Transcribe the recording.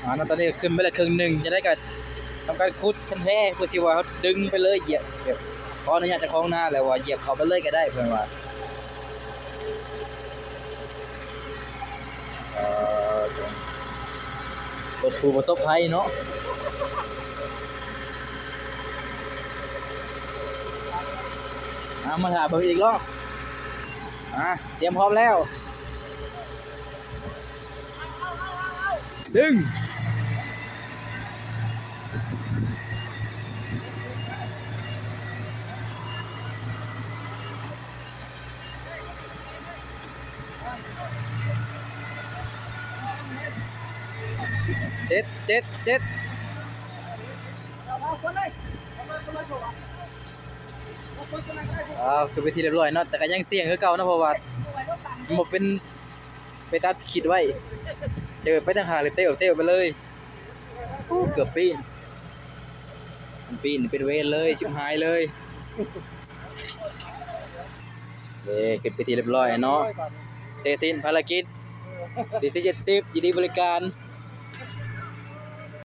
ອາ ເນາະ ຕອນນີ້ກໍຂຶ້ນໄປແລ້ວເຄິ່ງໜຶ່ງ ຈັ່ງໃດກໍທຳການຂຸດຄັນແທ້ ເພື່ອຊິວ່າເຮົາດຶງໄປເລີຍ ຢຽບ ແບບ ຂໍອະນຸຍາດເຈົ້າຂອງນາແລ້ວວ່າ ຢຽບເຂົ້າໄປເລີຍກໍໄດ້ ເພິ່ນວ່າ. ເອີ ລົດຜູ້ປະສົບໄພເນາະ. ອາ ມາຖ້າເບິ່ງອີກລອບ. ອາ ຕຽມພ້ອມແລ້ວ. ດຶງ. ເຈັດ ເຈັດ ເຈັດ. ອ້າວ ຂຶ້ນເປັນທີ່ຮຽບຮ້ອຍເນາະ ແຕ່ກໍຍັງສ່ຽງຄືເກົ່າເນາະ ເພາະວ່າມັນບໍ່ເປັນ ໄປຕາມທີ່ຄິດໄວ້ ເຈີໄປທາງຂ້າງ ເຕະ ເຕະໄປເລີຍ. ໂອ້ ເກືອບປີ້ນ ປີ້ນເປັນເວນເລີຍ ຊິບຫາຍເລີຍ. ເອີ ຂຶ້ນເປັນທີ່ຮຽບຮ້ອຍເນາະ ເສັດສິ້ນພາລະກິດ ດີຊີເຈັດສິບ ຍິນດີບໍລິການ.